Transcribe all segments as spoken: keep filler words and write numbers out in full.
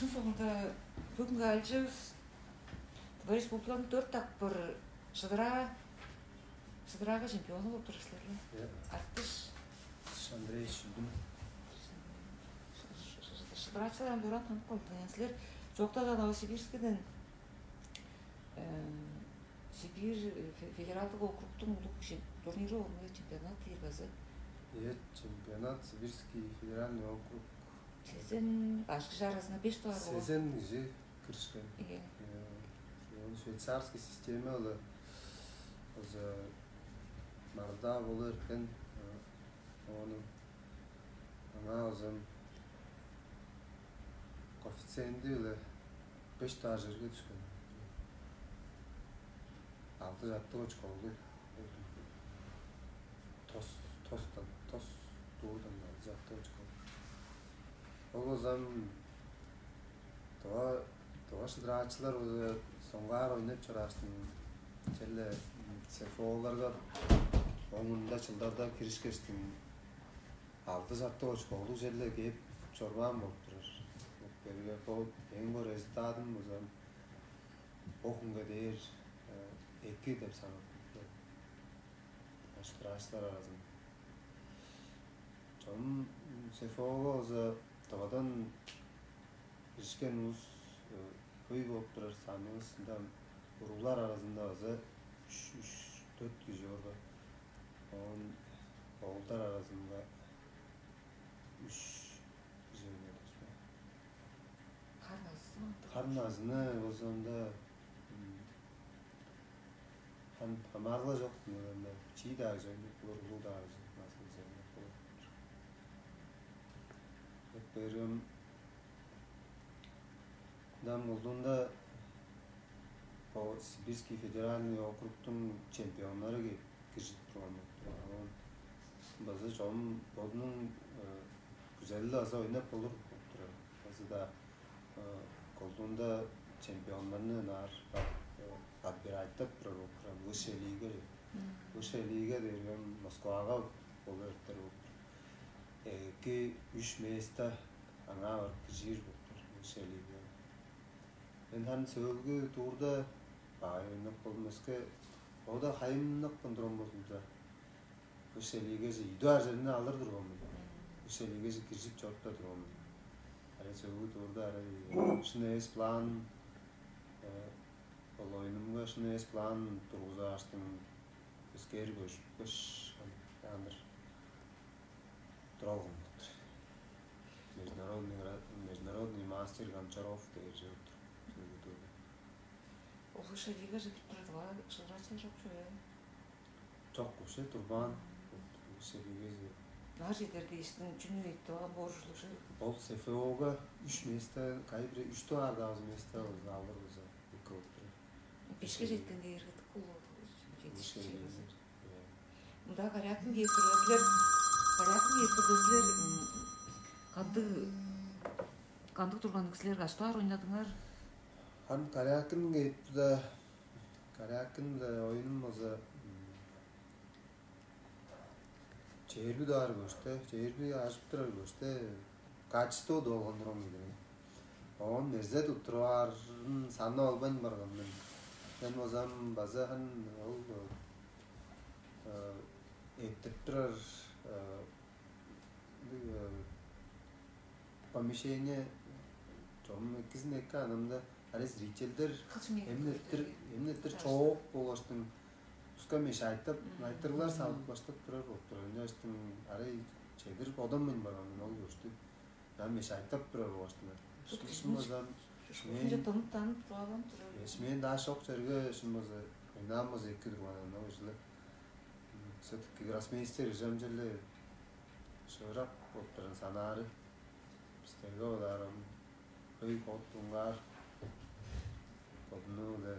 Соңунда бүгүнкү аалчывыс Тыва Республиканың дөрт дакпыр шыдыраа шыдыраага чемпиону болуп турар силер. Артыш Андрей Шүдүн. Шыдыраачылар ам дораан танып калды. Силер чоокта Новосибирскиден Сибирь федералдык округтуң улуг турниры болмай, чемпионат дээр база. Э, чемпионат Сибирский федеральный округ. Сезен ашкы аразында беш дугаар болган. Сезен кижи киришкен. Э, ол швейцарский система ол оза марда болу эрткен. Ону аңаа озан коэффициенти биле беш дугаар жерге түшкен. Алды чартык очколуг. Тос тостан тос дуудан алды чартык очколуг. Ол озан Тыва тыва шыдыраачылар уже соңгаар ойнап чорааштың, черле СФОларга оңунда чылдарда киришкештиң, алды сатты очколуг черле кээп чорбаан болуп турар. Берге бо эң бо результатым буза бо хүнге дээр эки деп санап, баштыраачлар аразын. Чон СФОга болза тывадан киришкен улус хөй болуп турар. Саныбызында уруулар аразында база үч үч дөрт кижи бар. Оон оолдар аразында үч кижи бар. Хар назы. Хар назыны болза ында хан хамаарла жок, ында чии дагы жок, булар улуу дагы жок, назы жок. Берген Дам колдуунда бо Сибирский федеральный округтуң чемпионнары кирип турган болуп турар. Оон база чогум бодунуң күзели база ойнап болур болуп турар. База-да колдуунда чемпионнарны ынаар отбирайтап турар болуп турар. Высшая лига, высшая лига дээрген Москвага болуп эртер болуп турар. Эки үч места аңаа барып киржир болуп турар высшая лига. Мен харын сөөлгү туурда баай ойнап болдум. Өске ода хайымнап кындырган болзумза, высшая лигаже идуар черни алыр турган мен. Высшая лигаже киржип чоруптар турган мен. Ара сөөлгү туурда ара шын эвес план, ол оюнумга шын эвес план тургузааштың, өскээр көжүпкеш, андыр туралган болуптур. Международный международный мастер Гончаров дээр чыгып тур. Ол шеригеже туттурадыла шылырачын жок чоя. Жок вообще турбаан. Шеригеже. Наар жетерде иштин чүнү эйтип алган бооружулугу. Ол СФОга үч места, кайбир үч дугаардаабыз места алыр база эки болуп тур. Бешке жеткенде эргетик болуп. Жетишчи. Мында карякын кээп турган силер, карякын кээп турган силер кандыг кандыг турган кижилер каштаар ойнадыңар? Хан карякын кээп да карякын да оюнум база чээрби даар көште, чээрби ажып турар көште качество долгондурган киирген. Оон мерзе туттуруп аарын санап албайн барган мен. Мен базам база хан ол эттирип турар помещение чогум экизин эки анамда аре зрительдер эмнеттир эмнеттир чоок болгаштың туска мешайтып айтырлар салып баштап турар болуп турар. Ынчаштың аре чедир бодоммун барган ол көштү. Ам мешайтап турар болгаштың. Шын базам Шынча тынып танып туралам турар. Мен даа шок черге шын база ойнаамыз эки турган ана ужуле. Все-таки гроссмейстер ижам черле шыырак болуп турган санаары. Бистерге оларым хөй хот дыңгаар бодуну-биле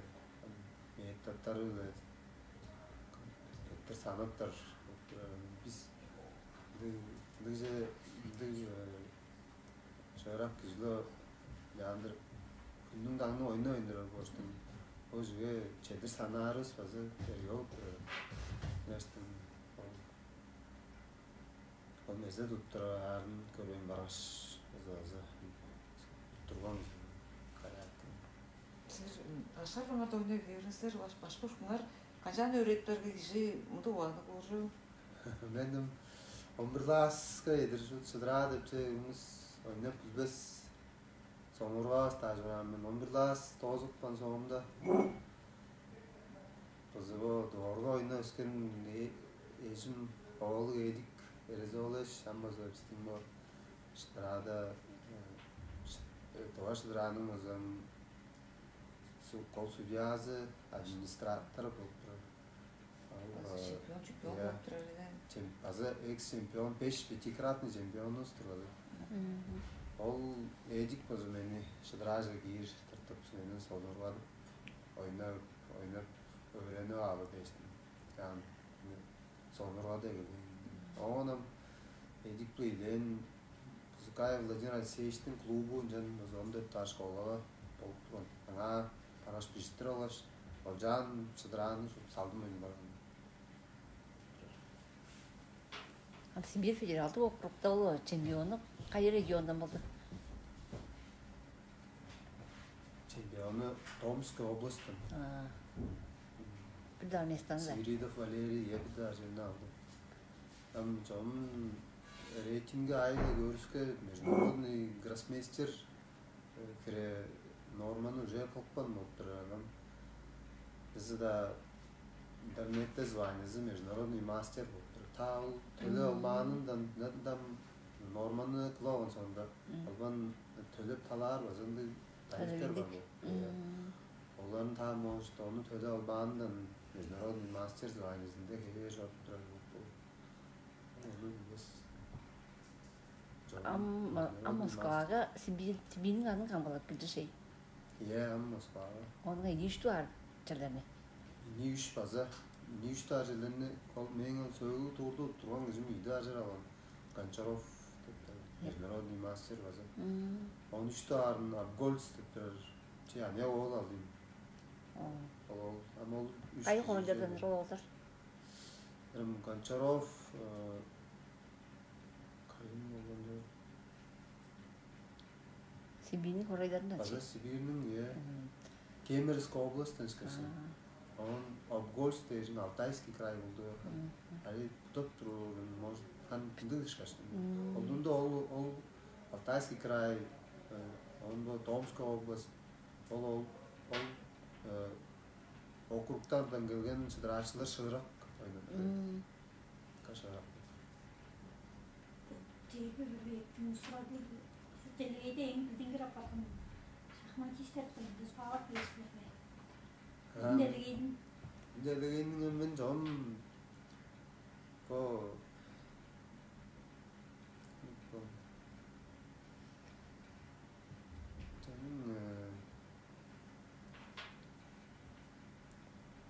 методтары-биле эттер санаттар болуп турар. Бис ындыгже ындыг шыырак кижиле яандыр хүннүң даңны ойна ойнурар болуштум. Ол чүге чедир санаарыбыз база эрге болуп турар. Ол мерзе туттураарын көрбейн баргаш, база база турган. Шарбыңар ойнай бериңер, башка ушкуннар канчаан өөредип берге кижи мындыг убаны көрү. Мен он бир класска эдир шыдыраа депче үңүс ойнап билбес. Соңургавас даже мен он бир класс тоозупкан соомда бызы бо доорга ойна өскен эжим оолу эдик эрезолеш ам база бистиң бо шыдыраада тыва шыдырааның база кол судьязы, администратор болуп турар. База чемпион, чемпион болуп турар эле. База экс чемпион, беш пятикратный чемпионубуз турган. Ол эдик база мени шыдыраажа киир тыртып, мени содургадып, ойнап, ойнап, өөренип алыр дээштим. Яан содургады эгелээн. Оон ам эдик биле илээн Кузукаев Владимир Алексеевичтиң клубу ынчан озон деп таш школага болуп турган. Аңаа бараш бижиттир алгаш, олчаан чыдырааны салдым мен барган. Ам Сибирь федералдык округда ол чемпиону кайы региондан болду? Чемпиону Томская областтан. Бир дагы местаны да. Свиридов Валерий, я бир дагы жерни алдым. Там чон рейтинги айылы көрүскө международный гроссмейстер кире норманы уже кылыпкан болуп турар анан. Бизи да интернетте званиязы международный мастер болуп турар. Та ол төлө алмаанындан там норманы кыла болгон соонда албан төлөп талаар база ындыг тарифтер бар болуп. Оларын та может ону төлө албаандан международный мастер званиязында хевээр жоруп турар болуп. Ам Москвага Сибирь Сибирьниң анын камгалап кирди шей. Иә, ам Москвага. Онга ийи үч дугаар черлерни. Ийи үч база. Ийи үч дугаар черлерни ол мээң сөөгү туурду турган кижим ийди ажыр алган. Гончаров деп международный мастер база. Он үч дугаарын Абгольц деп турар. Че ане ол алдым. Ол ол ам ол үч. Кайы хоончардан ол олдар? Эм, Гончаров э, кайын болгон жер? Сибирьниң хорайларында. База Сибирьниң, иә. Кемеровская областьтан ышкаш. Он Обгольск дээрин Алтайский край болду. Али будап туруурун может хан кимдик ышкаш. Олдунда ол ол Алтайский край, он бо Томская область, ол ол ол округтардан келген шыдыраачылар шыырак ойнады. Кашарак. Жээби билбээктиң сурады делегейде эң билдингир апарган шахматистер кылында саалап берсилерге. Делегейдин Делегейниң мен жом бо Жаным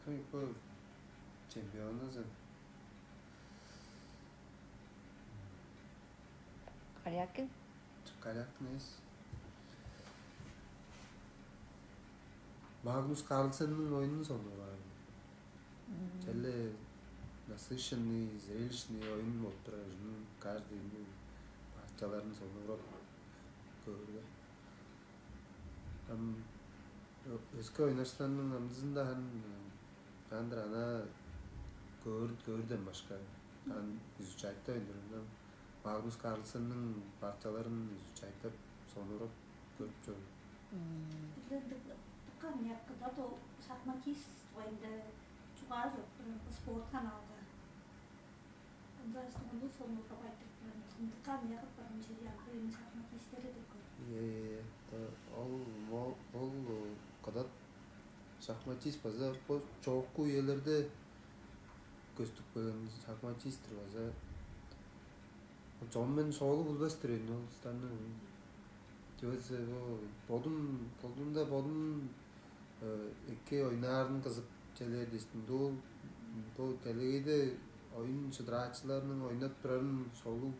Кой бо чемпионузу Карякин? Карякин эс. Магнус Карлсенниң оюнун сонуураар. Черле насыщенный, зрелищный оюн болуп турар ужунун каждый партияларын сонуурап көөргө. Ам өске ойнашканның амдызында хан кандыр ана көөр көөрден башка ан изучайтта ойнурундан Магнус Карлсенниң партияларын изучайттап сонуурап көрүп чор. Билдик дыккан якында ол шахматист дугайында чугаа чок спорт каналга. Ында астыңында сонуургап айтырып турар. Ындыкка ам ягып барган чери ам бирээни шахматистери деп көр. Э, та- ол мо- ол э, кадат шахматист база бо чоокку үелерде көстүп келген шахматисттер база чон мен шоолу билбес-тир эми ол станны. Чүгесе бо бодум бодумда бодум эки ойнаарын кызып челээр дээштим. Дуу бу делегейде оюн шыдыраачыларның ойнап турарын шоолу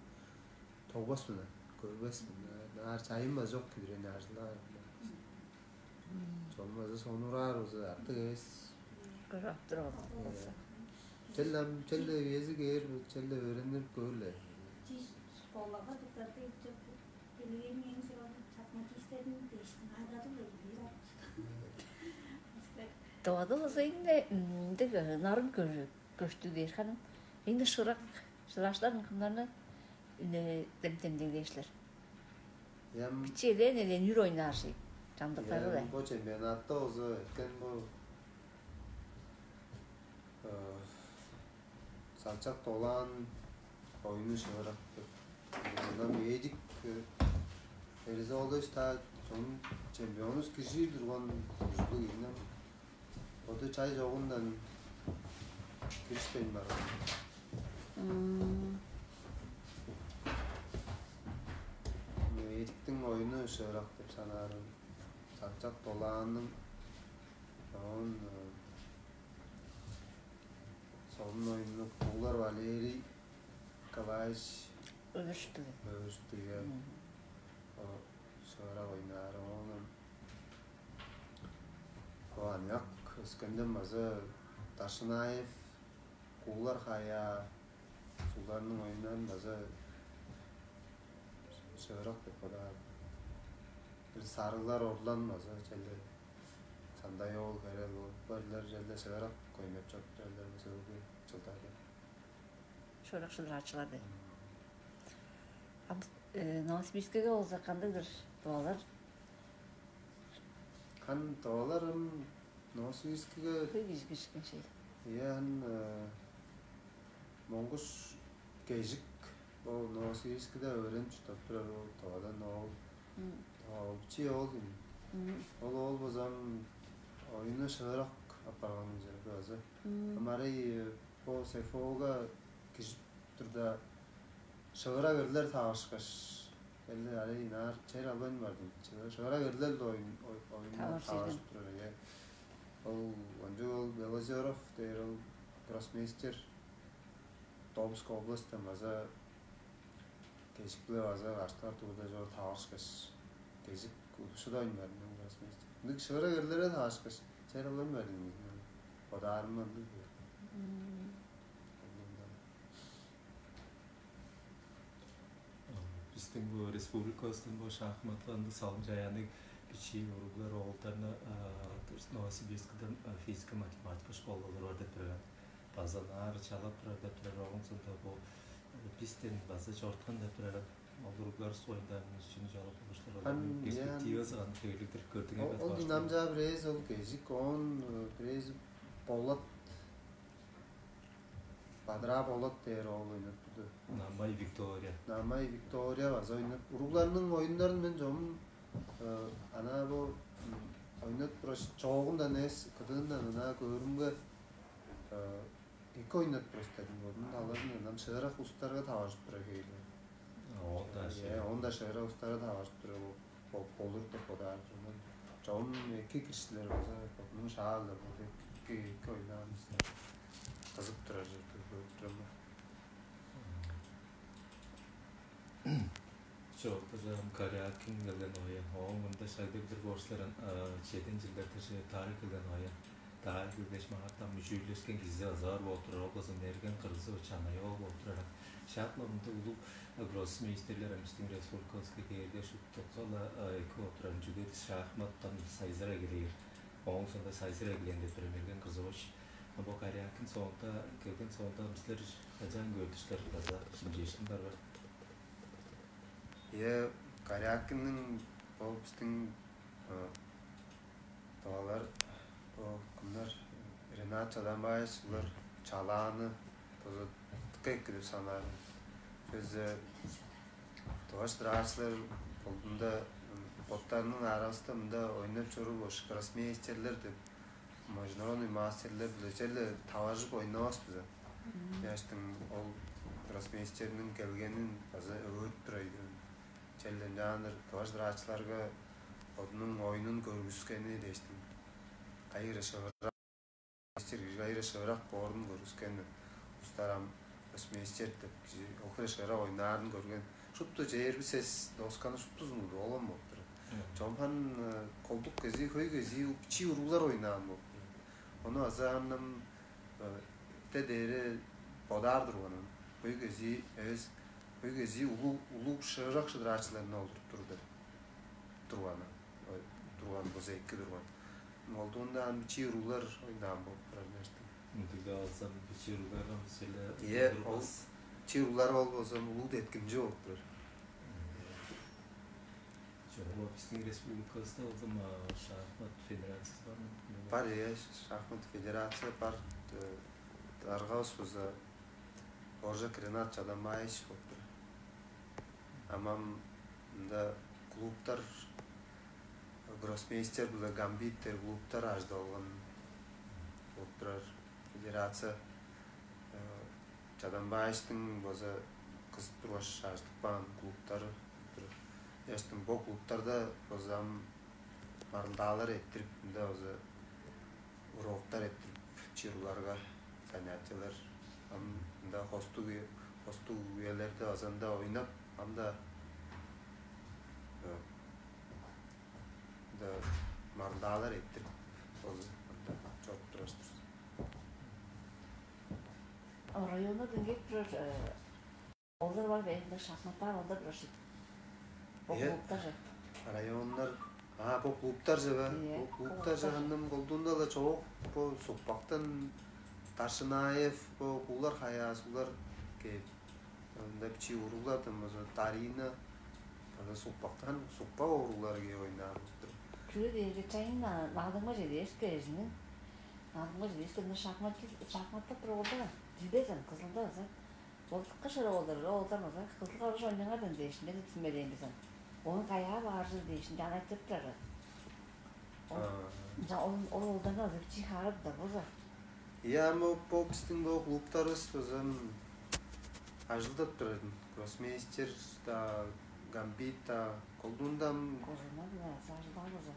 тогбас мына, көрбес мына. Наар чайым база жок кидирен ажылаар. Чон база сонураар база артык эвес. Көрүп туруп. Чел ам чел эвези кээр чел өөрөнүп көөр эле. Чиш школага дыктарды итчеп делегейниң эң сурагы шахматисттердин дээштин айдадым эле бир. Тывада болза эң-не ындыг нарын көштүг дээр ханым. Эң-не шырак шыраачларын кымнарны демдемдеглээшилер? Ям Кичээлен эле үнүр ойнаар ши. Чамдыктары да. Бо чемпионатта болза эртен бо салчак долаан оюну шыырак деп. Мындан медик Эрзолдош та чон чемпионус кижи турган ужурлуг ийинем. Боду чай чогундан киришпейн барган. Медиктиң оюну шыырак деп санаарын. Салчак долаанның оон солун оюннуг Куулар Валерий Николаевич Өөрүштүг. Өөрүштүг. Шыырак ойнаар оон. О аныяк өскөнден база Дашынаев, Куулар Хая суларның оюннарын база шыырак деп бодаар. Бир сарыглар орлан база черле Сандай оол херел болуп барлар черле шыырак ойнап чоруп турарлар база өгү чылдарда. Шыырак шыдыраачылар деп. Ам Новосибирскеге болза кандыгдыр дуалар? Хан дуаларым Новосибирскеге Хөй кижи киришкен шей. Ян Монгуш Кежик ол Новосибирскеде өөренип чурттап турар ол Тывадан ол Овчи ол дейм. Ол ол базам оюну шыырак апарган ынча база. Амарый бо Сефога кижип турда шыгырак эрлер таашкаш, эле арай ынаар чер албайн бар дейм. Шыгырак эрлер оюн оюнга Тавар таашып турар эге. Ол ончуг ол Белозеров дээр ол гроссмейстер Томск областьтан база кежип-ле база каштар туурда чор таварышкаш, кежип удушуда ойнаар мен гроссмейстер. Ындыг шыгырак эрлере таварышкаш, чер албайн бар дейм. Бодаарымга ындыг. Биздин бу республикабыздын бу шахматка ындыг салым чаяанныг бичии уруглар оолдарны Новосибирскиден физика математика школалары бар деп турган. База наар чалап турар деп турар оон сонда бу бизден база чорткан деп турар. Ол уруглар союндан үстүнү чалап болуштар. Ан Перспективасы аны төйлүктүр көрдүңер бе? Ол динамжа бирээзи ол кежик, оон бирээзи болот Бадыраа болот дээр оол ойнап турду. Намай Виктория. Намай Виктория база ойнап. Уругларның оюннарын мен чогум ана бу ойнап тураш чоогундан эс кыдыындан ана көөрүмге эки ойнап турас дедим. Бодунун талазын ынам шыырак устарга таваржып тура хейле. Оон да Э, он да шыырак устарга таваржып тура болур деп бодаар турмун. Чогум эки кириштилер болза, бодунуң шаалда бу эки эки ойнаан устар кызып турар чорду көрүп турам. Чоортужам Карякин келген оя. Оон мында шагдыглар борчларын чеден жылдартыжы таарыг келген оя. Таарыг келгеш маңартан мүчүүлешкен кизи ызаар болуп турар, ол кызын эрген кыргызы чанайы ол болуп турар. Шаап мурунда улуг гроссмейстерлер эмистиң республикабызга кээрге шуптукка-ла эки болуп турар. Чүге шахматтан сайзырай келээр. Оон соонда сайзырай келген деп турар мерген кыргызович. Бо Карякин соонда келген соонда силер качаан көрдү силер база шимчээшкин бар бар. Е Карякинниң бо биздиң Тывалар бо кымнар Ренат Чадамбаевич булар чалааны база дыка эки деп санаар. Сөзү тываш дыраачылар болдунда боттарының арасында мында ойнап чоруур болуш гроссмейстерлер деп международный мастерлер биле черле таваржып ойнавас биза. Яштың ол гроссмейстерниң келгенин база өөрүп турай. Черле ынчаандыр тываш дыраачыларга бодунуң оюнун көргүскени дээштиң. Кайы хире шыырак мастер кижи кайы хире шыырак боорун көргүскени. Устар ам гроссмейстер деп кижи ол хире шыырак ойнаарын көрген. Шупту чээрби сес досканы шуптузун болгон болуптур. Чомхан колдук кези хөй кези бичии уруглар ойнаан болуптур. Ону азааннам те дээри бодаар турганын. Хөй кези эвес хөй кези улуг улуг шыырак шыдыраачыларны олдуруп тур деп турганы турган болза эки турган. Колдуунда ам бичии уруглар ойнаан болуп турар нерсте. Ындыг-даа болза, бичии уругларга бисиле. Ийе, ол бичии уруглар ол болза улуг деткимче болуп турар. Чогула бистиң республикабызда улдум шахмат федерациясы бармы? Бар, ийе, шахмат федерация бар. Даргавыс болза Оржак Ренат Чадамбаевич болуп турар. Амам мында клубтар, Гроссмейстер биле Гамбит дээр клубтар ажыдып алган болуп турар. Федерация Чадамбаевичтиң база кызып тургаш ажыдып каан клубтары болуп турар. Ыяштың бо клубтарда база ам марылдаалар эрттирип, мында база уроктар эрттирип, чыырларга занятиялар. Ам мында хостуг хостуг үелерде база ында ойнап, ам да мында марылдаалар эрттирип, ол мында чоруп турар-дыр. Районнардан келип турар олдар бар бе? Мында шахматтаар олдар турар шит. Бо Э? клубтар же. Районнар, а бо клубтар же бе? Ийе. Бо клубтар же андан колдуунда-ла чоок, бо Сукпактан Даршынаев, бо Куулар Хаяас улар кээп, ында бичии уруулардан болза Дарина, анда Сукпактан Сукпак уруулары кээп ойнаар болуптур. Чүге дээрге чайын наадымга чедээшке эжиниң наадымга чедээшке шахмат шахматтап туруп олда билбезен кызылда база болдукка шыра болдур олдар база кызыл кабыш ойнаңардан дээшин мен билмеден бизен. Ону каяа бааржыл дээшин жана айтып турар. Ол ол олдан азы чи харып да буза. Я, мо бокстың бо клубтарыбыз база ажылдап турар. Гроссмейстер да, гамбит да, колдуундан Кожуна бла сажылдаа буза.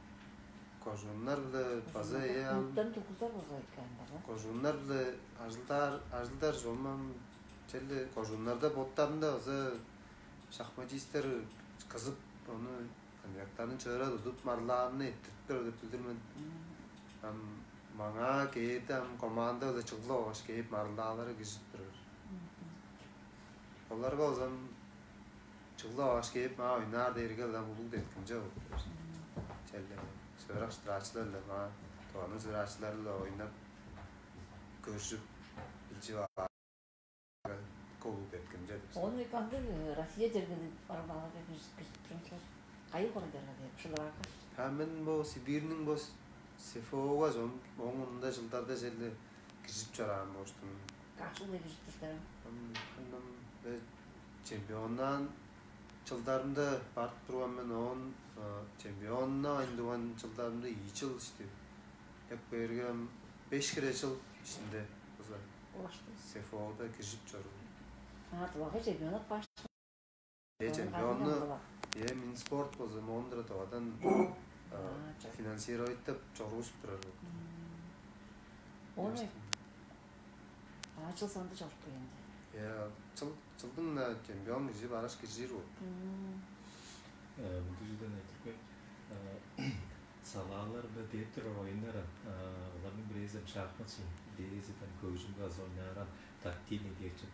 Кожууннар биле база я Клубтан тугузар буза экен база. Кожууннар биле ажылдар ажылдар жомам челде кожууннарда боттарында база шахматистер кызып, ону коньяктарын чыыра тудуп, марлаанны эттирип турар деп билдир мен. Ам маңаа кээде ам команда-биле чыглып алгаш кээп марлаалары кижип турар. Оларга озам чыглып алгаш кээп маа ойнаар дээрге ам улуг деткимче болуп турар. Черле шыырак шыдыраачылар-ла маа тываның шыдыраачылары-ла ойнап көржүп билчип аар. Колу кеткен же деп. Ону кандыг Россия жергелиг барбааларга киржип турсуңар? Кайы хоруйдарга деп шылыраарга? А мен бо Сибирьниң бо СФО-га чон оңунда жылдарда жерде киржип чораан болуштум. Кашыл киржип турсуңар? Ам хандан бе чемпионнаан жылдарымда барып турган мен оон чемпионнаа айындырган жылдарымда ийи жыл иштим. Деп берген беш хире жыл ишинде база Улашты. СФО-да киржип чоруур. А, тулагы чемпионат баш. Э, чемпионну Э, Минспорт болза Мондра Товадан А, чок. Финансировать деп чоргузуп турар. Ону Ачыл сонду чоруппай энди. Э, чыл чылдың на чемпион кижи бараш киржир ол. Мындыг жылдан айтырып кой. Салаалар-биле дээп турар оюннар, оларның бирээзи шахмат шин, бирээзи там көжүмге азы ойнааран тактильный дээчи.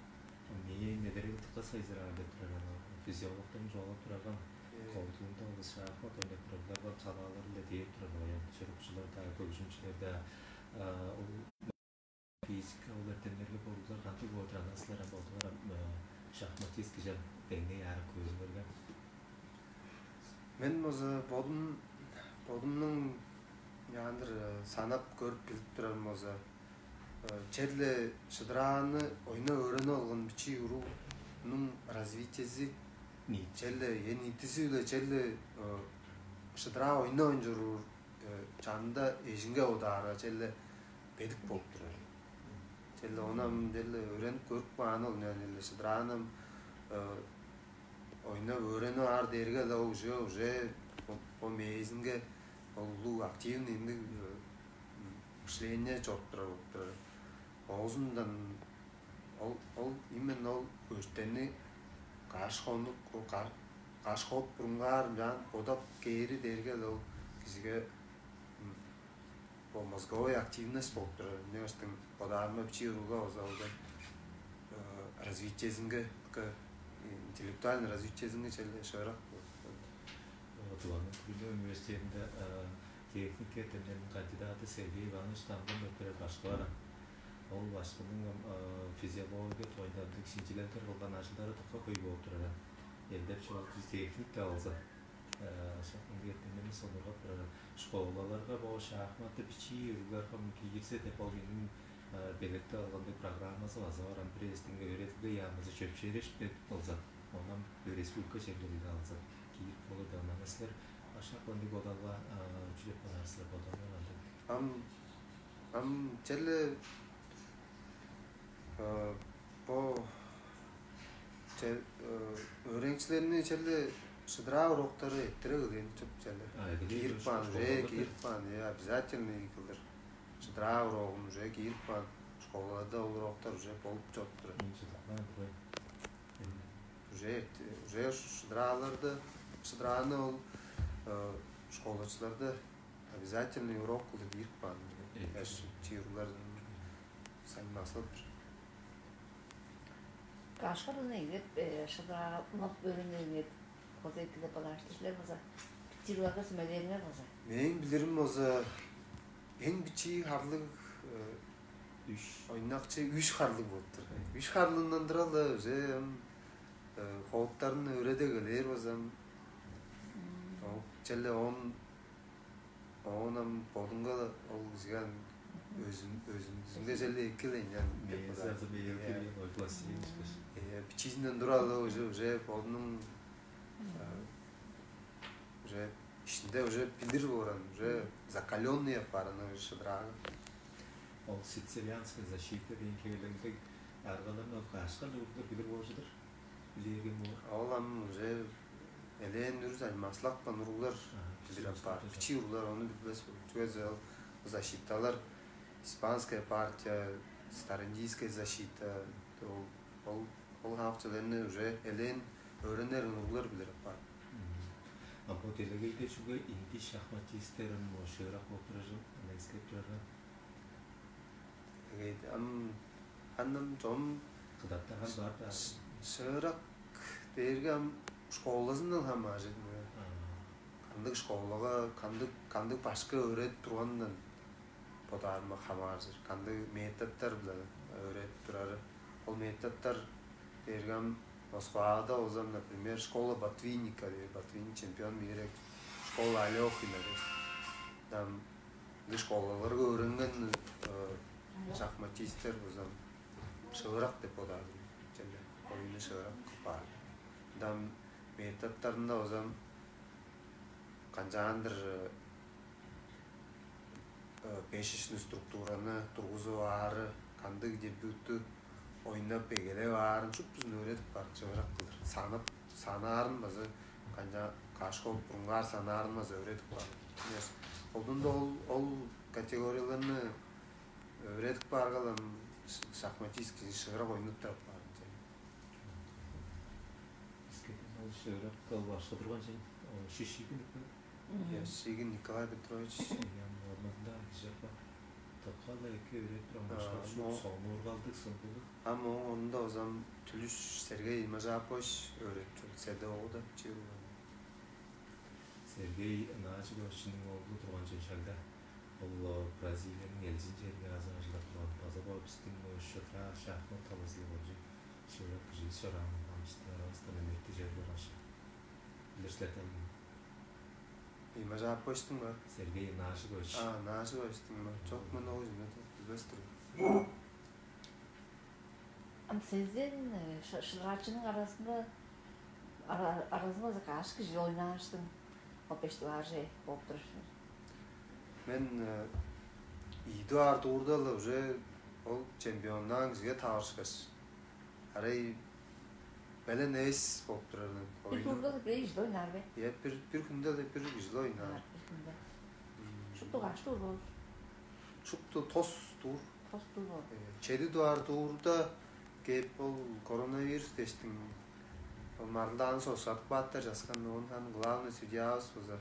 Мээң недерегитикка сайзыраар деп турар аны физиологтон жоолап турарган колдуунда ол шахмат ойнап турарлар салаалар-биле дээп турар оюн чурукчулар-даа, көжүмчүлер-даа. Ол физика ол эртемнерге болуглар кандыг болуп турар, анан силер ам болдуңар ам шахматист кижи ам деңней аарып көрүңерге. Мен болза бодум бодумнуң яандыр санап көрүп билип турарым болза черле шыдырааны ойнап өөренип алган бичии уруунуң развитиези черле эниитизи-биле черле шыдыраа ойнап ойнчоруур чанында эжинге удаарга черле бедик болуп турар. Черле ону ам черле өөренип көрүп каан ол черле шыдыраан ам ойнап өөренип аар дээрге-ле ол уже уже бо мээзинге ол улуг активный ындыг мышление чоруп турар болуп турар. Оозундан ол ол именно ол өртени каш хонук каш хоп бурунгаар ынчаан бодап кээри дээрге ол кижиге бо мозговой активность болуп турар. Эмне баштың бодаарымга бичии уругга база ол развитиезинге интеллектуальный развитиезинге черле шыырак болуп турар. Тываның күрүнү университетинде Техника эртемнериниң кандидаты Сергей Иванович Дамган өттүрер башкы бар. Ол башкының физиология тоюнда шинчилелдер кылган ажылдары дыка хөй болуп турар. Элдеп чогул техник да болза, шак ындыг эртемнерни сонургап турар. Школаларга бо шахматты бичии уругларга киирсе деп, ол мээң белеткеп алган программазы база бар. Ам бир эвес деңге өөредилге яамызы чөпшээрешпейн болза, оон ам республика чергелиг алза, киирип болур деп. Ынчангаш силер ашак ындыг бодалга чүреп каар силер, бодалыңар кандыг? Ам ам черле бо че өөреникчилерни черле шыдыраа уроктары эрттире кылыйн чоп черле. Киирип каан уже, киирип каан, э, обязательный кылдыр. Шыдыраа уроогун уже киирип каан, школаларда ол уроктар уже болуп чоруп турар. Уже уже шыдырааларды, шыдырааны ол школачыларды обязательный урок кылдыр киирип каан. Чыырлар сайын басылыптыр. Кашкы дылын эглеп, шыдыраалап өөренир эвес, база эки деп бодаар силер база, чыырларга сүмелээриңер база? Мээң билирим база эң бичии харлыг үш ойнакчы үш харлыг болуптур. Үш харлыындан тура-ла уже ам хооптарын өөреде келээр база ам. Ол черле он оон ам бодунга ол кижиге ам өзүн өзүнүзүнге черле эки-ле ынчан деп Мээң бодаар. Сазы мээң Э, кирген ой пластилин ышкаш. Э, бичиизинден тура-ла уже уже бодунуң э, уже ишинде уже билир бооран, уже закаленный апаараны уже шыдырааган. Ол сицилианская защита деген хевелеңдег аргаларны ол кашкан уруглар билир болчудур. Билиэген боор. Ол ам уже элээн үрүс аймаслапкан уруглар билир апаар. Бичии уруглар ону билбес болур. Чүге дээрге ол защиталар испанская партия, староиндийская защита, ол ол ол хаакчыларны уже элээн өөренер уруглар билир апаар. А бо делегейде чүге инди шахматисттерин шыырак болуп турар чыл, аны эскеп турарга? Эгейди ам ханным чом Кыдаттаган бар да. Шыырак дээрге ам школазындан хамааржыдым. Кандыг школага, кандыг кандыг башка өөредип турганындан бодаарыма хамааржыр. Кандыг методтар-биле өөредип турары. Ол методтар дээрге ам Москвада болза, например, школа Ботвинника дээр, Ботвинник чемпион мира, школа Алехина дээр. Там ындыг школаларга өөренген шахматистер болза шыырак деп бодаар. Черле оюну шыырак кылып каар. Ындан методтарында болза канчаандыр бешечный структураны тургузуп аары, кандыг дебютту ойнап эгелеп аарын шуптузун өөредип каар, чыгырак кылдыр. Санап, санаарын база канча кашка болуп бурунгаар санаарын база өөредип каар. Колдунда ол ол категорияларны өөредип каарга ам шахматист кижи шыгырак ойнуп турап каар. Биске ол шыгырак кыл башка турган чейин. Шишигин. Яшигин Николай Петрович. Ян орнунда кижи бар. Токкала эки өөредип турган башка сонуургалдыг сондугу. Ам ооң орнунда озам Түлүш Сергей Имажапович өөредип тур. Седе оогуда чыыл. Сергей Ынаажыковичтиң оглу турган чүнчалда ол Бразилияның элчин черинге азы ажылдап турган база бо биздин шыдыраа шахмат талазылыг болчу шыырак кижи чораан амчыттарывыстан эметти черлер аша. Билир силер да. Имажаповичтиң бар. Сергей Нашикович. А, Нашиковичтиң бар. Чок мен ол билбес тур. Ам сезден шыдыраачының аразында аразында каш кижи ойнааштың ол бештип аар же болуп турар. Мен ийдү аар дуурда-ла уже ол чемпионнаан кижиге таварышкаш. Арай белен эс болуп турар. Бир турда бир кижи ойнаар бе? Иә, бир бир күндө да бир кижи ойнаар. Бир күндө. Шупту каш тур бол? Шупту тос тур. Тос тур бол. Чеди дугаар туурда кээп ол коронавирус дештиң ол марылдааны соксадып кааттар жаскан оон хан главный судьябыз база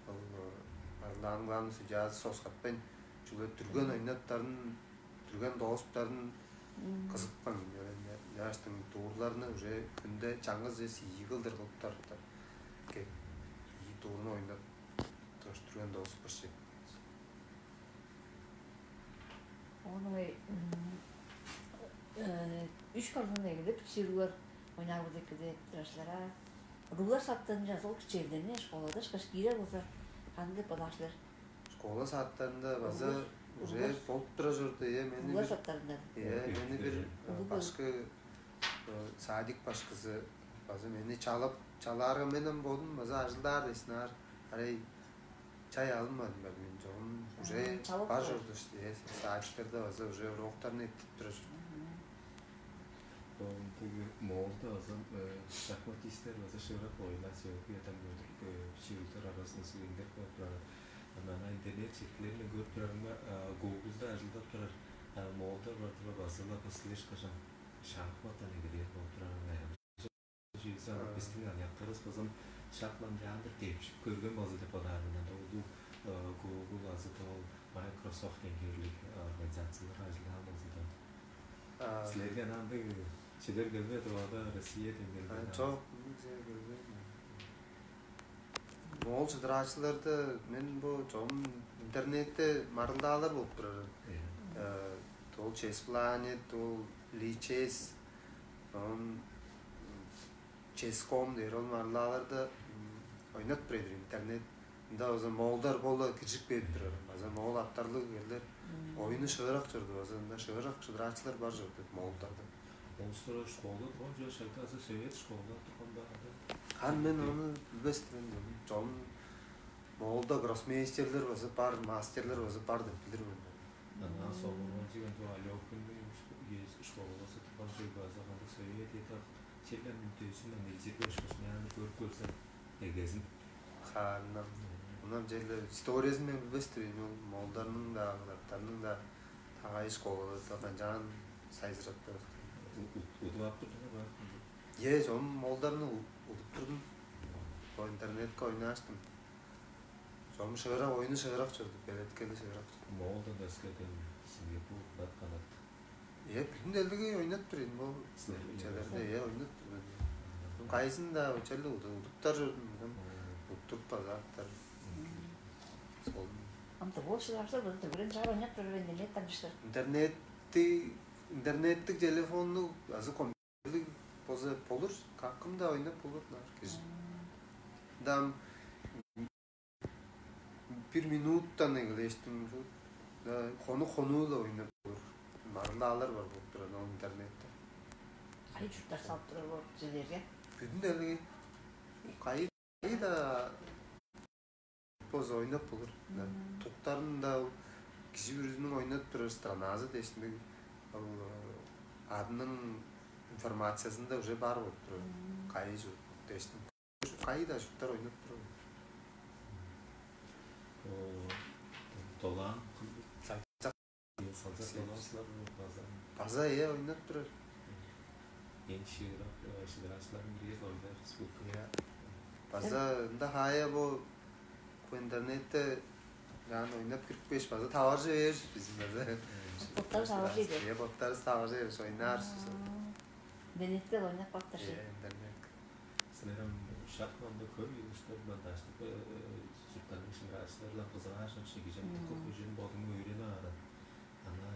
ол марылдаанын главный судьязы соксатпайн чүгле дүрген ойнаттарын дүрген доозуптарын кызыпкан. Яаштың дуурларны уже күнде чаңгыс эс ийи кылдыр кылыптар. Кеп ийи дууруну ойнап туруштур. Мен досуп башчы. Ону үч калган эгелеп чирүүлер ойнаар болза эки деп турар силер аа. Уруглар садтан жазыл кичээлдерни школада ышкаш киирер болза кандыг деп бодаар силер? Школа садтарында база уже болуп тура чорду. Э, мени Уруглар бир садтарында. Э, мени бир э, башкы э, садик башкысы база мени чалып чалаарга мен ам бодум база ажылдаар десин аар арай чай алынмадым бе мен чогум уже Чалып бар калды. Чорду. Э, садиктарда база уже уроктарын эттип тура чорду. Ындыг Моолда база шахматистер база шыырак ойнаар сөөлгү адам көрдүк. Чыылдар арасында студенттер болуп турар. Анан интернет четкилеринден көрүп турарымга Гуглда ажылдап турар Моолдар бар турар база-ла бо силер кажан шахматтан эгелээр болуп турарың. Чыгза биздин аныяктарыбыз базам шахмат андыр депчип көргөн болза деп бодаар мен. Анда улуу Google азы ол Microsoft деңгээлдик организациялар ажылдаан болза да. Силерге андыг чедер келбеди ада Россия деңгээлдик. Чок, Моол чыдыраачыларда мен бу чогум интернетте марылдаалар болуп турар. Ол Chess Planet, ол Lichess, он Chess.com дээр ол марылдааларда ойнап турар интернет. Ында база моолдар боло киржип берип турар. База моол аттарлыг эрлер оюну шыырак чорду. База ында шыырак чыдыраачылар бар чорду моолдарда. Монстр школу тоже шайтазы совет школу турганда. Хан мен ону билбестим. Чон моолда гроссмейстерлер база бар, мастерлер база бар деп билир мен. Анан соңунан жигин ту алёкунду школасы турган жер база кандай совет это челлен мүнтөсүн мен эжирге ошкошмяны көрүп көрсөм эгезин. Хаарындан мынам черле историязын мен билбестир эми ол моолдарның да кыдаттарның да тагай школаларда канчаан сайзырап турат. Удуп ап турдуңар бар. Е чон моолдарны удуп турдум. Бо интернетке ойнааштым. Чон шыырак оюну шыырак чорду, белеткели шыырак. Моолдан өскеден Сингапур бар канат. Е бүтүн делдеги ойноп тур эми бул челерде е ойноп тур. Кайсын да челде удуптар чордум. Уттуруп базааттар. Сол. Ам тыгыл шыдаарса база төгүрен чаар ойнап тур бе, эмнелер дамчыштыр? Интернетти интернеттик телефонну азы компьютерлик болза болур, какым да ойнап болур наар кижи. Дам бир минуттан эгелештим. Хону хонуу-ла ойнап болур. Марылдаалар бар болуп турар ол интернетте. Кайы чурттар салып турар болуп силерге? Бүдүн делеги кайы да болза ойнап болур. Туктарын да кижи бүрүзүнүң ойнап турар страназы дээшиндиг ол адының информациясында уже бар болуп турар. Кайы чурт дээшиндиг. Кайы да чурттар ойнап турар. Долаан салчак долаасылар база. База э ойнап турар. Эң шыырак шыдыраачылардын бири Лойда Республика. Иә. База ында хая бу интернетте яны ойнап кирипкеш база таваржы бериш биздин база. Боттар таваржы бериш. Иә боттарыбыз таваржы бериш ойнаарбыз. Интернетте ойнап калыптыр. Иә интернет. Силер ам шак мында көп улустар мында аштып чурттарның шыдыраачылар-ла кызыгааш ынча кижи ам тыка көжен бодуңну өөренип ааран. Ана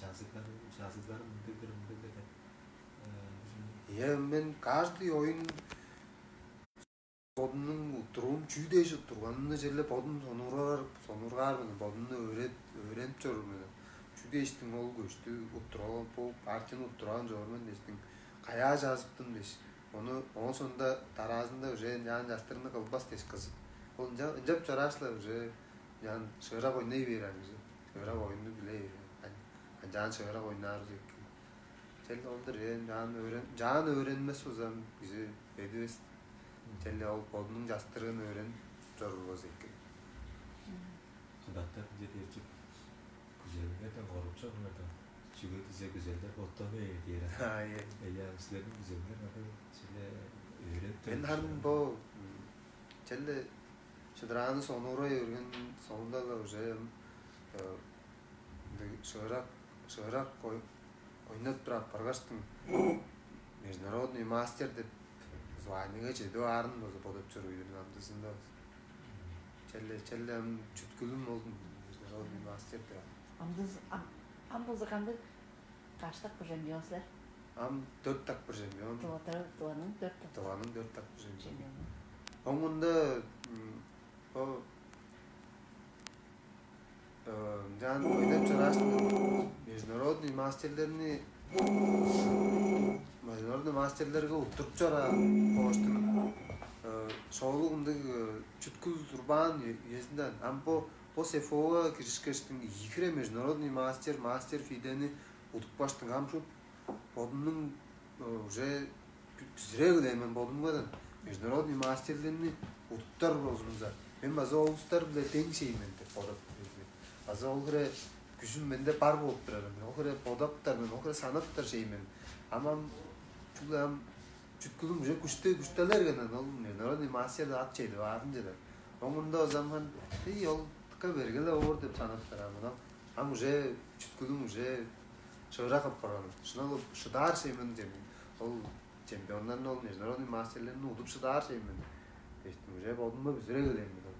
жазыглар жазыглар мындыг-дыр мындыг-дыр деп. Иә мен каждый оюн бодумнуң уттуруум чүү дээш уттурганымны черле бодум сонуургаар сонуургаар мен бодумну өөреп өөренип чоруур мен. Чүү дээштиң ол көштү уттуруп бу партияны уттураан чоор мен дээштиң каяа жазыптым дээш. Ону оон соонда дараазында уже ынчаан частырыгны кылбас дээш кызып. Ол ынча ынчап чорааш-ла уже ынчаан шыырак ойнай бээр аңгы. Шыырак оюнну биле бээр. Ынчаан шыырак ойнаарбыз эки. Чел олдур ээн жаан өөрен жаан өөренмес болзам кижи эдивес. Чел ол бодунуң частырыын өөренип чоруур болза эки. Кыдаттар ынча дээр чүп күзелиңерден корупчуңардан чүге дизе күзелдер боттону ээ дээр. Аа, э. Эя силердин күзелиңер ада силе өөренип Мен харын бо чел чыдырааны сонуурай берген соонда-ла уже ындыг шыырак шыырак ойноп тура апаргаштың международный мастер деп званиеге чедип аарын болза бодоп чор үйдүнүң амдызында. Черле, черле ам чүткүлүм ол международный мастер деп. Амдыз ам ам болза кандыг каштак бир чемпион силер? Ам дөрт так бир чемпион. Тываның дөрт так. Тываның дөрт так бир чемпион. Оңунда бо ынчаан ойлап чорааш, международный мастерлерни международный мастерлерге уттуруп чораан кооштум. Шоолуг ындыг чүткүл турбаан үезинден ам бо бо СФО-га киришкештиң ийи хире международный мастер, мастер фидени удупкаштың ам шуп бодумнуң уже бүзүрээ кылаан мен бодумгадан международный мастерлерни удуптар болзумза, мен база ол улустар-биле дең шеймен деп бодап база ол хире күжүм менде бар болуп турар мен. Ол хире бодаптар мен, ол хире санаптар шеймен. Ам ам чүгле ам чүткүлүм уже күштү күштелерген ол мен. Народный мастер ат чеди баарын чеде. Оңунда озамхан ий ол тыка берге-ле оор деп санаптар ам. Ам уже чүткүлүм уже шыырак апарган. Шынап шыдаар шеймен деп. Ол чемпионнарны ол международный мастерлерни удуп шыдаар шеймен. Дештим уже бодумга бүзүрей келем мен уже.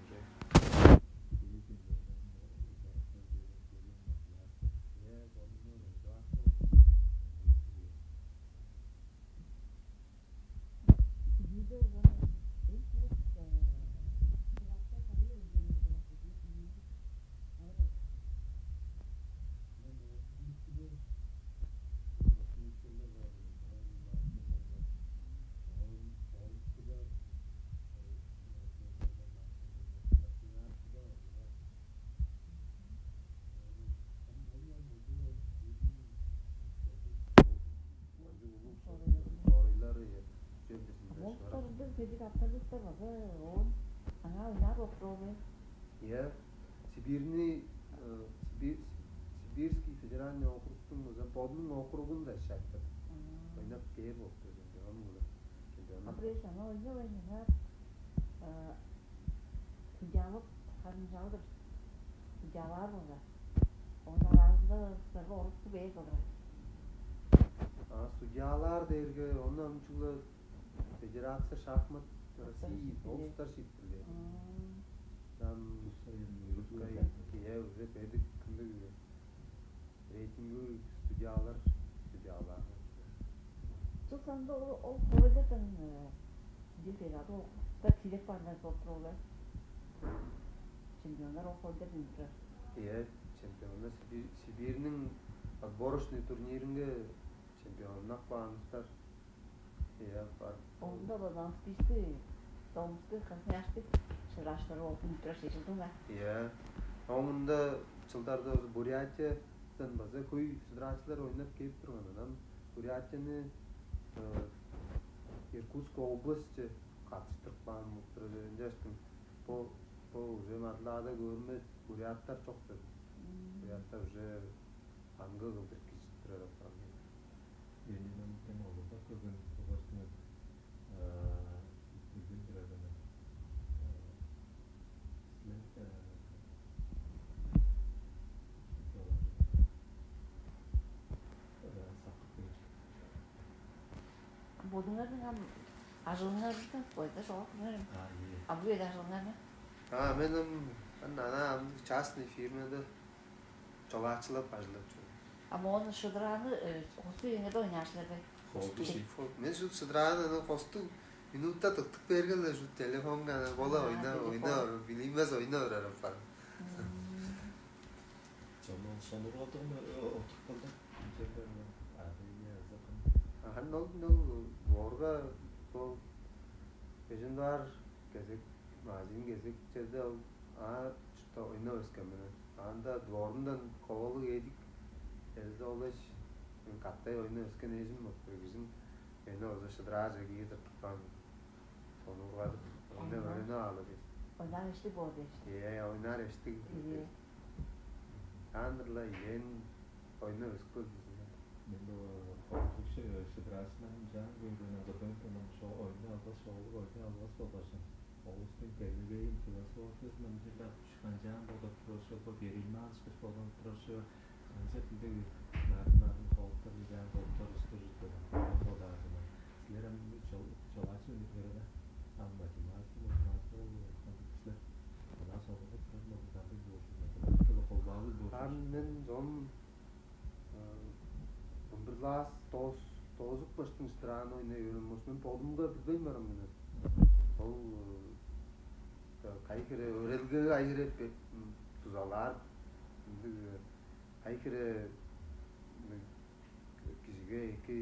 Оруйлар чөлдүзүндө Болуптар ындыг бедик автолюктар база оон аңаа ойнаар болуп турар бе? Я Сибирьни Сибирский федеральный округтуң база бодунуң округунда шаардап ойнап кээр болуп турган чемпион. Абреш ама ойнап ойнап судьялык харын жалдыр судьялаар болза. Оон аразында сырга орукту бээр кылдырар. А судьялаар дээрге ону ам чугула Федерация шахмат России олустар шиитпирлээр. Там Тускай Тускай Кия уже бедик кымдыг рейтинглүү судьялар судьялар. Чыл санында ол ол ховайдардан бир бегады ол да тиреп баарлар болуп турар. Чемпионнар ол ховайдардан турар. Иә, чемпионнар Сибирь Сибирьниң отборочный турниринге чемпионнап кааныстар. Иә, бар. Оңда базаанскийсти, домсты, хасняшты шыраштары олдун тура шешилдиң а? Иә. Оңунда чылдарда Бурятиядан база хөй шыдырачылар ойнап кээп турган. Анан Бурятияны Иркутск областьче катыштырып каан болуп турар. Ынчаштың бо бо уже марлаада көрмес буряттар чок деп. Буряттар уже аңгы кылдыр кижип турар апарган. Ленинниң олурда көрген кубастыңар үттүлген турарына силер Бодуңарның ам ажылыңарда бойда жоок. А бу эде ажылыңарны? А мен ам ана ам частный фирмада чолаачылап ажылдап чордум. А мону шыдырааны косту үйүңерде ойнаар силер бе? Косту. Мен шут шыдырааны ана косту минутта тыктык бергенде шут телефонга ана бола ойна ойна билиммес ойна орар апарым. Чамал сонургалдыгын отуруп калды. Аны ол ол боорга ол эжим бар кезек магазин кезек черде ол аа чуртта ойноп өскен мен. Анда дворундан ковалыг эдик элде олеш мен каттай ойноп өскен эжим болуп кижим мени оза шыдыраар жерге киир тыртыпкан. Сонуургадып, ойнап өөренип аалы дээш. Ойнап эштиг боор дээш. Ээ, ойнаар эштиг. Ээ. Таандыр-ла иен ойнап өскүл дизине. Мен бо колдукчу шыдыраачынан жаан көйгөн азырдан тонам шо ойну албас шоолук ойну албас болгашын. Олустуң делегейин философиясынан бир-даа канчаан бодоп турар шо бо берилмаан шкаш бодонуп турар шо Ынча билдеги нарын-нарын холуптар дижаан холуптар устужуттуган. Ам бодаажылар. Силер ам чолаачы үнүп херена. Ам математика математика болуп кылдык силер. Ынаа Ам он бир класс доозуп каштың шыдыраан ойнай берген болчу. Мен бодумга билбейн барам мен. Ол кай хире өөрелгеге кай хире дузалаар, ындыг кай хире кижиге эки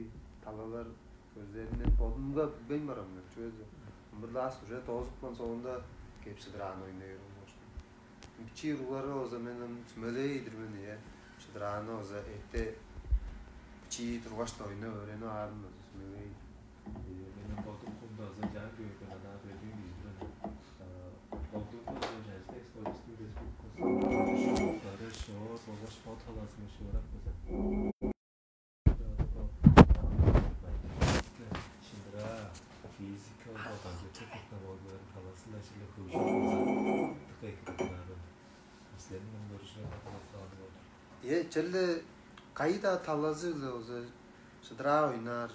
талалар көзеринден бодумга билбейн барам мен. Чүге дээрге он бир класс уже доозупкан соонда кеп шыдыраан ойнай берген болчу. Бичии уругларга болза мен ам сүмелей-дир мен, ийе. Шыдырааны болза эрте бичии тургаш-даа ойнап өөренип аарын болза сүмелей-дир. Ийе, мен ам бодум кумда болза чаан көөрден анаа бөдүүн кижи-дир мен. Бодум болза Ижи Экспо Республикасы шоу болгаш бот халаазының шыырак болза шындыра физика, компьютер технологиялары талазында черле хөгжүп болза, дыка эки дыңнаарын. Силерниң муну көрүшүңер катап каалыг болур. Е, черле кайда талазы-биле болза шыдыраа ойнаар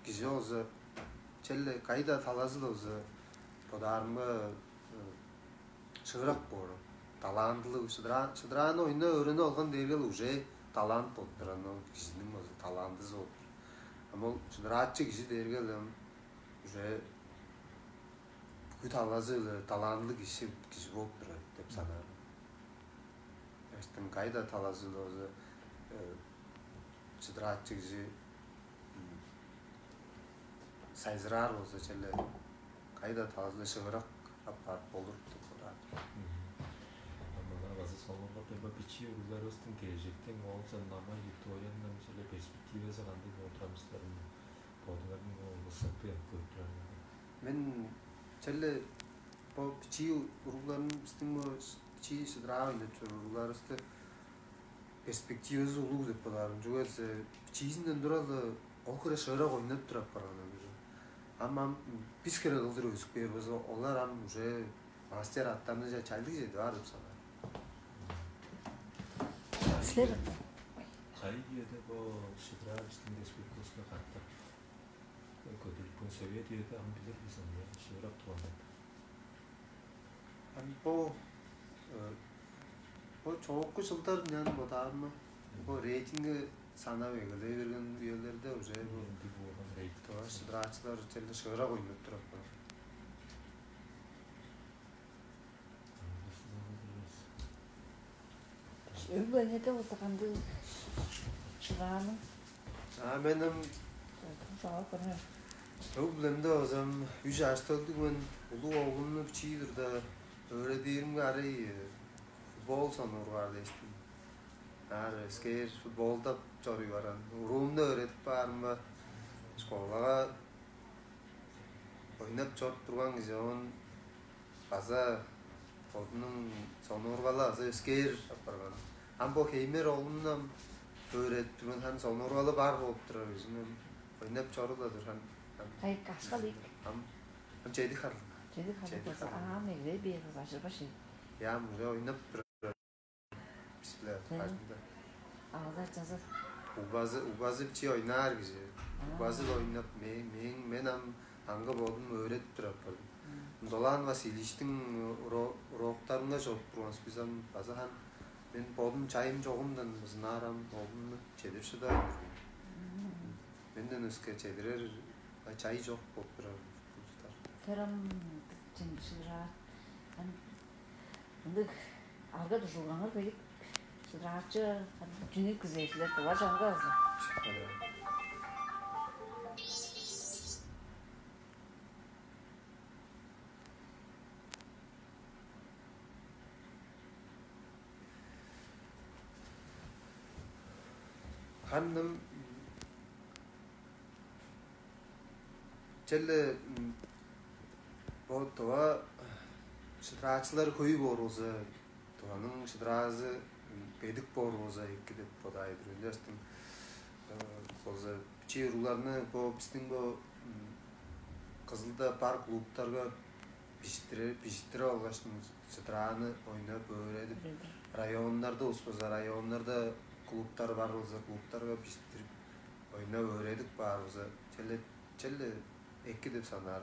кижи болза, черле кайда талазы-биле болза бодаарымга шыырак боор. Талантылыг шыдыраа, шыдырааны ойна өөрүнүп алган дээрге уже талант болуп турар, ол кижиниң болза талантызы болуп турар. Ам ол шыдыраачы кижи дээрге уже бүгү талазы-биле талантылыг кижи кижи болуп турар деп санаар. Эштиң кайда талазы-биле болза шыдыраачы кижи сайзыраар болза, черле кайда талазы-биле шыырак апаар болур деп бодаар. Мана база соңгулга бема бичии уругларывыстың кележектен оон соң намай викторияның черле перспективазы кандыг болуп турар силерниң бодуңарның ылысып көрүп турарыңарда? Мен черле бо бичии уругларның, бистиң бо бичии шыдыраа ойнап чоруур уругларывысты перспективазы улуг деп бодаар. Чүге дээрге бичиизинден тура-ла ол хире шыырак ойнап турап барган уже. Ам ам бис хире кылдыр өзүп кээр болза, олар ам уже мастер аттарны ча чайлыг чеди бар деп санаар. Силер кайы киеде бо шыдыраа бистиң республикабызга катап көдүрүлген совет үеде ам билир бис аны шыырак турган деп. Ам бо бо чоокку жылдар мен бодаарымга бо рейтинги санап эгелей берген үелерде уже бо Ындыг болган рейтинг. Тыва шыдыраачылар черле шыырак ойнап турат бо. Өг-бүлеңерде болза кандыг шыдырааның? А мен ам Жок, көрмөм. Өг-бүлемде болза ам үш ажы-төлдүг мен, улуг оглумну бичии турда өөредиримге арай футбол сонуургаар дээштим. Аар өскээр футболдап чоруй барган. Уруумну өөредип баарымга школага ойнап чоруп турган кижи оон база бодунуң сонуургалы база өскээр апарган. Ам бо хеймер оглумну ам өөредип турган, хан сонуургалы бар болуп турар кижиниң ойнап чоруула турган. Кайыкка ашкал ийик. Ам ам чеди харлыг. Чеди харлыг болза аам эгелей бээр база ажырбаш ийик. Ям уже ойнап турар. Бис-биле бажында. Алдар жазыр. Угбазы угбазы бичи ойнаар кижи. Угбазы ойнап мен мен мен ам аңгы болдум өөредип турар болдум. Долаан Васильевичтиң уроктарынга чоруп турганбыз биз ам база хан мен бодум чайым чогумдан ызынаар ам болдумну чедип шыдавайн турган. Менден өске чедирер чай чок болуп турар улустар. Терам чемшираа. Ындыг алга дужулгаңар бедик шыдыраачы чүнү күзээжилер дыва чаңгазы. Ханным черле бо дыва шыдыраачылар хөй боор болза, дываның шыдыраазы бедик боор болза эки деп бодаай-дыр. Ынчаштың болза бичии уругларны бо бистиң бо Кызылда бар клубтарга бижиттире бижиттирип алгаш, шыдырааны ойнап өөредип, районнарда ус база районнарда клубтар бар болза, клубтарга бижиттирип ойнап өөредип баар болза, черле черле эки деп санаар.